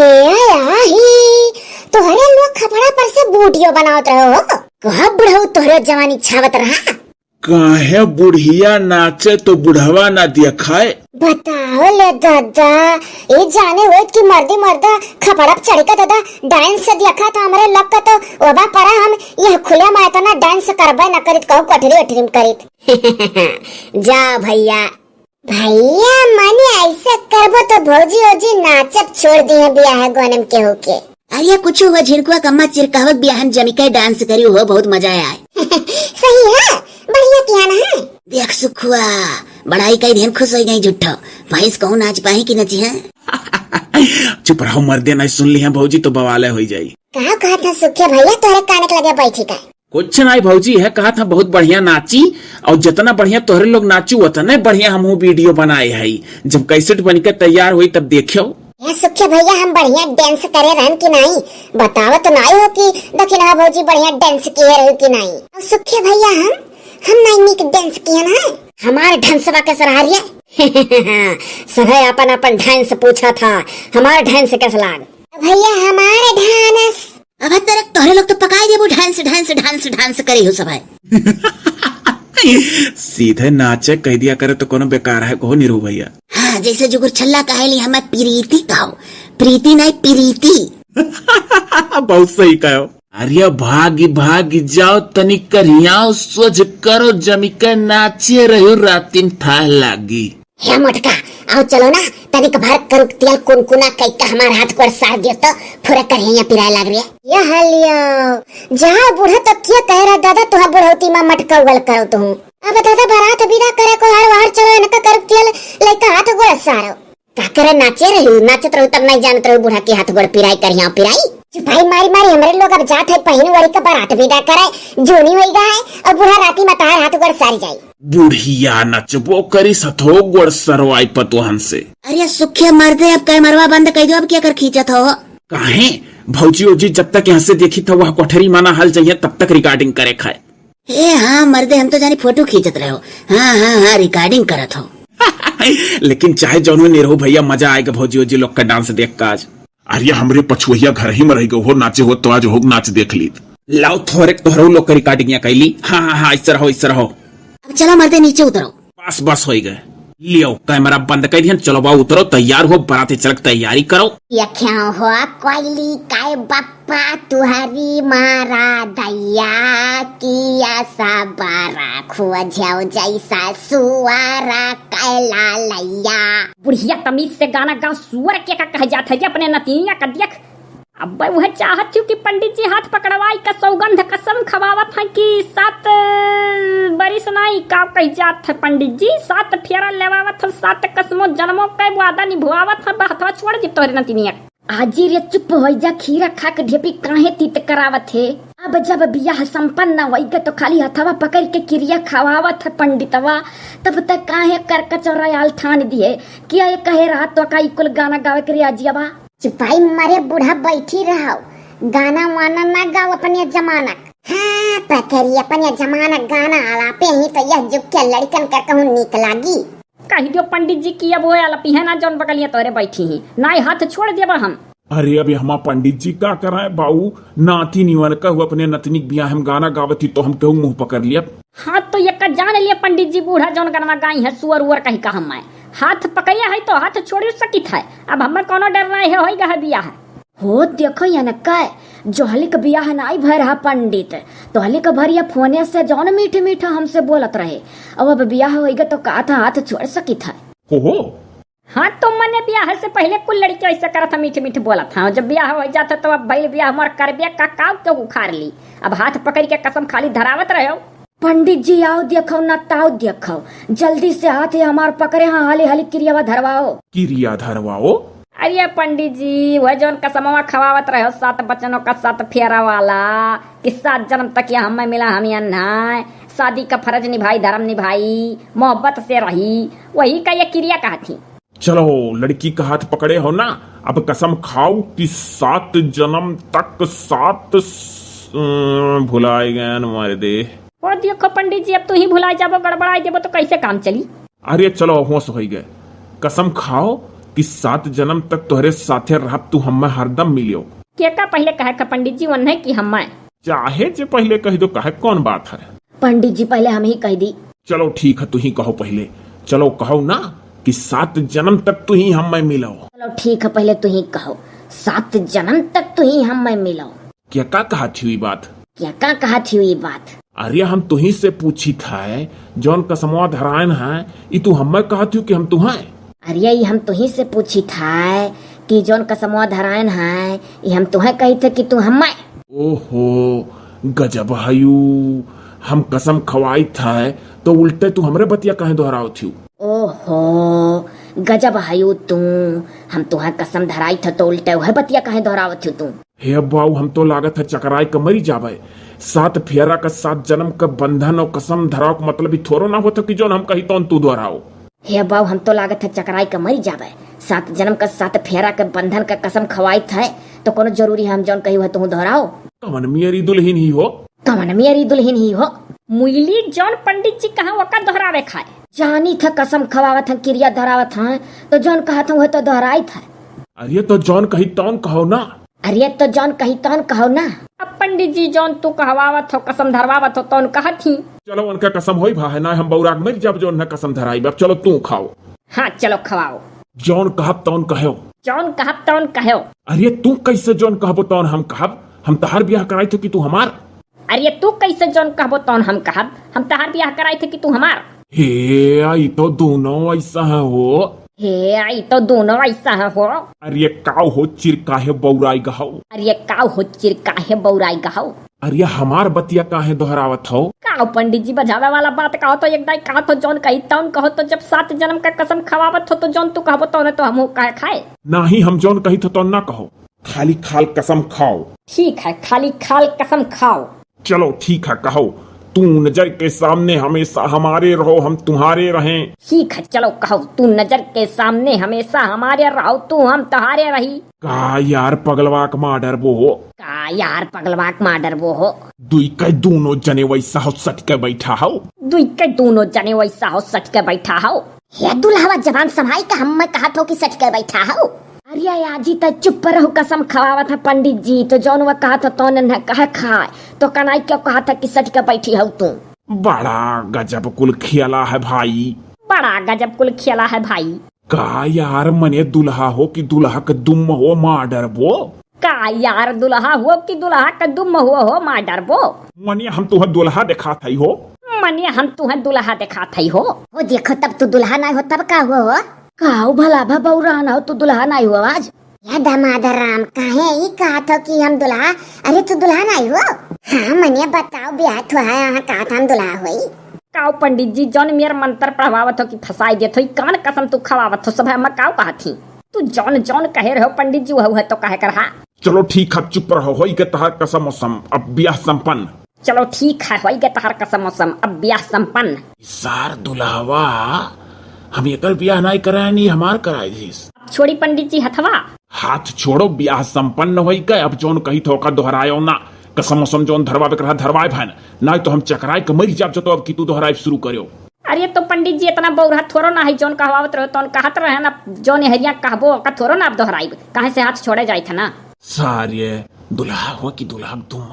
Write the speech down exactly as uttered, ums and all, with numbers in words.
ए आही, तोहरे लोग खपड़ा पर से बूटियो बनावत रहो हो। कहा बुढ़ऊ तोहरे जवानी छावत रहा। काहे बुढ़िया नाचे तो बुढ़वा ना देखाए? बताओ ले दादा, ए जाने होइत कि मर्दी मर्दा खपड़ा पे चढ़ के दादा dance देखा था हमरे लोग का, तो ओबा परा हम यह खुले में इतना dance करबे न करित, कहूँ कोठरी ओठरी में करित। जा भैया। भैया, माने ऐसा करबो तो भौजी ओजी नाचब छोड़ दी है बियाह गोनम के होके। अरे कुछ हुआ झिड़कुआ कम्मा चिरकावत बियाहन जमी के dance करी हो, बहुत मजा आए। सही है, बढ़िया किया ना है। देख सुखुआ, बड़ाई कई दिन खुश हो गई झूठो। भैंस कहूँ नाच पाही कि नची है? चुप रहो मर्दे, नहीं सुन ली है भौजी तो बवाले हो जाई। कहा कहा था सुखिया भैया तोहरे कान के लगे बैठी का? कुछ नहीं भौजी, है कहा था बहुत बढ़िया नाची, और जितना बढ़िया तोहरे लोग नाचू उतने बढ़िया हमहू video बनाए है। जब cassette बन के तैयार हुई तब देखियो। ए सुखे भैया, हम बढ़िया dance करे रहन कि नहीं? बताओ तो नहीं हो कि दखिनहा भौजी बढ़िया dance किए रही कि नहीं? और सुखे भैया, हम हम नहीं नीक dance किए ना। हमारे ढंसवा के सराहरिया। सभे अपन अपन dance पूछा था, हमारे dance कैसे लाग? भैया हमारे dance। अब तेरे तोहरे लोग तो पकाई देबो dance, dance, dance, dance करी हो सब है। सीधे नाचे कह दिया करे तो कोनो बेकार है, कहो निरू भैया। हाँ, जैसे जुगुर छल्ला कहेली, हमें प्रीति कहो, प्रीति नहीं प्रीति। बहुत सही कहो। अरे भागी भागी जाओ, तनी करियाओ, सोझ करो, जमी के नाचे रहो, रातिन थाह लागी। हे मोटका, आओ चलो ना, तनिक भर करुक तेल कुनकुना कइका हमार हाथ गोड़ सार दियो तो फुरा करिया पिराए लाग रे। ये हालियो, जहाँ बूढ़ा तो किया कह रहा दादा, तुहा बुढ़ौती मा मटका उगल करो तुहू। अब दादा बारात विदा करे को हर वहर चलो, इनका करुक तेल लइका हाथ गोड़ सारो। का करे नाचे रही, नाचत रहू तब नहीं जानत रहू बूढ़ा के हाथ गोड़ पिराई करिया पिराई। चुपाई मारी मारी हमरे लोग अब जात है पहिन वरी का बारात विदा करे, जोनी होई गा है, और बूढ़ा राती मा तहार हाथ गोड़ सारी जाई। बुढ़िया नचबो करी सथो गोड़ सरवाई पतोहन से। अरे सुखे मर्दे, अब कैमरवा बंद कर दो, अब क्या कर खींचत हो? काहे? भौजी ओजी जब तक यहाँ से देखी था वह कोठरी माना हल जाइए तब तक recording करे खाए। ए हाँ मर्दे, हम तो जानी फोटो खींचत रहे हो। हाँ हाँ हाँ, recording करत हो। लेकिन चाहे जौन हो निरहू भैया, मजा आएगा भौजी ओजी लोग का dance देख का आज। अरे हमरे पछुवैया घर ही में रह गए हो, नाचे हो तो आज हो नाच देख लीत। लाओ थोरे तोहरो लोग के recording या कैली। हाँ हाँ हाँ, ऐसे रहो, ऐसे रहो। अब चलो मर्दे नीचे उतरो। बस बस होई गए। लियो कैमरा बंद कर दिहन, चलो बा उतरो, तैयार हो, बराती चलक तैयारी करो। ये क्या हो कोयली काय बप्पा तुहरी मारा दैया, किया सा बारा खोजो जैसा सुअरा कैला लैया। बुढ़िया तमीज से गाना गाओ, सुअर के का कह जात है अपने नतिया का देख। अब वह चाहत हूँ कि पंडित जी हाथ पकड़वाई का सौगंध कसम खवावत हैं कि सात बरिस नाई का कह जात है पंडित जी, सात फेरा लेवावत हैं, सात कसमो जन्मों के वादा निभवावत हैं, बहतवा छोड़ दी तोहरे नतिनिया। आजी रे चुप हो जा, खीरा खा के ढेपी काहे तीत करावत है। अब जब बियाह संपन्न होई गए तो खाली हथवा पकड़ के किरिया खवावत है पंडितवा, तब तक काहे कर कचौरा आल ठान दिए। किया ये कहे रहा तो का ई कुल गाना गावे के रियाजिया बा? चुपाई मारे बूढ़ा बैठी रहो, गाना वाना ना गाओ अपने जमानक। हाँ पकड़ी अपने जमानक गाना आलापे ही तो यह जुग के लड़कन का कहूँ नीक लागी। कह दियो पंडित जी कि अब वो आलापी है ना जौन बगलिया तोरे बैठी ही, नाई हाथ छोड़ देबा हम। अरे अबे हमा पंडित जी का कराए बाऊ, नाती निवन कहू अपने नतनी के बियाह में गाना गावती तो हम कहूँ मुँह पकड़ लिया। हाँ तो ये का जान लिया पंडित जी, बूढ़ा जौन गनवा गाई है सुअर उअर कही का हम आए। हाथ पकड़िया है तो हाथ छोड़ी सकित है, अब हमें कोनो डर नहीं है, होई गए बियाह। हो देखो यनका, जोहली का बियाह नाई भय रहा पंडित, तोहली का भरिया फोने से जौन मीठे मीठे हमसे बोलत रहे, अब अब बियाह होई गए तो का था हाथ छोड़ सकित है। हो हो। हाँ तो मने बियाह से पहले कुल लड़के ऐसे करत था, मीठे मीठे बोलत था, जब बियाह हो जात है तो अब भइल बियाह हमार करबे का काव के उखाड़ ली। अब हाथ पकड़ के कसम खाली धरावत रहो। पंडित जी आओ देखो ना ताओ देखो, जल्दी से हाथ ये हमार पकड़े हाँ, हाली हाली किरियावा धरवाओ। किरिया धरवाओ। अरे पंडित जी वह जौन कसमवा खवावत रहो सात बचनों का सात फेरा वाला, कि सात जन्म तक ये हमें मिला हम अन्हाय, शादी का फर्ज निभाई धर्म निभाई मोहब्बत से रही, वही का ये किरिया कहा थी। चलो लड़की का हाथ पकड़े हो ना, अब कसम खाओ कि सात जन्म तक सात स-, अम, भुलाए गए न मारे दे। ओ देखो पंडित जी, अब तू ही भुलाए जाबो, गड़बड़ाए देबो तो कैसे काम चली? अरे चलो होश होई गए, कसम खाओ कि सात जनम तक तोहरे साथे रहब तू, हम्मे हरदम मिलियो। केका पहिले कहे का पंडित जी, वन्हे कि हम्मे? चाहे जे पहिले कहि दो, कहे कौन बात है? पंडित जी, पहिले हमहीं कहि दी। चलो ठीक है, तुहीं कहो पहिले। चलो कहो ना कि सात जनम तक तुहीं हम्मे मिलो। चलो ठीक है, पहिले तुहीं कहो, सात जनम तक तुहीं हम्मे मिलो। केका कहत हिउ ई बात? केका कहत हिउ ई बात? अरे हम तुहीं से पूछित है, जौन कसमवा धरायन है, ई तू हम्मे कहत हिउ कि हम तुहें? अरे ई हम तुहीं से पूछित है कि जौन कसमवा धरायन है, ई हम तुहें कहित है कि तू हम्मे? ओहो, गजब हयू, हम कसम खवाइत है, तो उल्टे तू हमरे बतिया काहे दोहरावत हिउ? ओहो, गजब हयू तू, हम तुहें कसम धराइत है, तो उल्टे उहे बतिया काहे दोहरावत हिउ तू? हे बाऊ, हम तो लागत है चकराइ के मरी जाबे। सात फेरा का सात जनम का बंधन और कसम धराव का मतलब ई थोरो ना होत है कि जौन हम कही तौन तू दोहराओ। हे बाऊ, हम तो लागत है चकराइ के मरी जाबे। सात जनम का सात फेरा के बंधन का कसम खवाइत है, तो कौनो जरूरी है हम जौन कही उहे तुहूँ दोहराओ? कवन मेरी दुल्हिन ही हो? कवन मेरी दुल्हिन ही हो? मुइली, जौन पंडित जी कहा ओका दोहरावे खाए। जानित है कसम खवावत है, किरिया धरावत है, तो जौन कहत है उहे तो दोहराइत है। अरे तो जौन कही तौन कहो ना। अरे तो जौन कही तौन कहो ना। अब पंडित जी जौन तू कहवावत हो, कसम धरवावत हो, तौन कहत ही। चलो उनका कसम होई भा है ना, हम बौराक मर जब जौन ना कसम धराई। अब चलो तू खाओ। हाँ चलो खवाओ। जौन कहब तौन कहो। जौन कहब तौन कहो। अरे तू कैसे जौन कहबो तौन हम कहब? हम तहार बियाह कराई थे कि तू हमार? अरे तू कैसे जौन कहबो तौन हम कहब? हम तहार बियाह कराई थे कि तू हमार? हे, आई तो दोनों ऐसा है हो। हे, आई तो दोनों ऐसा है हो। अरे काव हो चिर काहे बौराई गहौ? अरे काव हो चिर काहे बौराई गहौ? अरे हमार बतिया काहे दोहरावत हो? काव पंडित जी बझावे वाला बात कहो तो एक दाई कहा तो जौन कही तौन कहो तो जब सात जनम का कसम खवावत हो तो जौन तू कहबो तौने तो हमहू कहे खाए। नाही हम जौन कही तो तौन ना कहो। खाली खाल कसम खाओ। ठीक है, खाली खाल कसम खाओ। चलो ठीक है, कहो। तू नजर के सामने हमेशा हमारे रहो, हम तुम्हारे रहें। ठीक है, चलो कहो। तू नजर के सामने हमेशा हमारे रहो, तू हम तोहारे रही। का यार पगलवा के मार डरबो हो? का यार पगलवा के मार डरबो हो? दुई के दोनों जने वैसा हो सट के बैठा हो। दुई के दोनों जने वैसा हो सट के बैठा हो। हे दुल्हवा, जबान संभाई के हम्मे कहत हो कि सट के बैठा हो? अरे आजी, त चुप रहो, कसम खवावत है पंडित जी, तो जौन वो कहत हो तौन न कहे खाए, तो कनाई क्यों कहत है कि सट के बैठी हो तू? बड़ा गजब कुल खेला है भाई। बड़ा गजब कुल खेला है भाई। का यार, मने दुल्हा हो कि दुल्हा के दुम हो मार डरबो? का यार, दुल्हा हो कि दुल्हा के दुम हो, हो मार डरबो? मने हम तुहे दुल्हा देखात हई हो। मने हम तुहे दुल्हा देखात हई हो। हो देखो, तब तू दुल्हा नाई हो, तब का हुआ हो? काऊ भला भा बौरान हो, तू दुल्हा नाई हो आज? या दामाद राम, काहे ई कहत हो कि हम दुल्हा? अरे तू दुल्हा नाई हो? हाँ, मने बताओ, ब्याह तो है, यहाँ कहत हम दुल्हा होई। काऊ पंडित जी, जौन मेर मंत्र पढ़वावत हो कि फंसाई देत हो, ई कवन कसम तू खवावत हो? सब है, मैं काऊ कहत ही? तू जौन जौन कहे रहो पंडित जी, वह, वह तो कहे कर हा। चलो ठीक है, चुप रहो, होई के तहार कसम वसम, अब ब्याह संपन्न। चलो ठीक है, होई के तहार कसम वसम, अब ब्याह संपन्न। सार दुल्हवा, हम एकर ब्याह नाई कराए, नी हमार कराए दीस। अब छोड़ी पंडित जी हथवा। हाथ छोड़ो, ब्याह संपन्न होई के, अब जौन कही थो ओका दोहरायो ना। कसम वसम जौन धरवावे के रहा, धरवाए भैन, नाई तो हम चकराए के मरी जाब जतो अब कि तू दोहराए शुरू करियो। अरे तो पंडित जी इतना बौरा थोड़ो ना है, जौन कहवावत रहो तौन कहत रहे ना, जौन एहरिया कहबो ओका थोड़ो ना अब दोहराइब, काहे से हाथ छोड़े जाइत है ना। सारे दुल्हा हो कि दुल्हा तुम?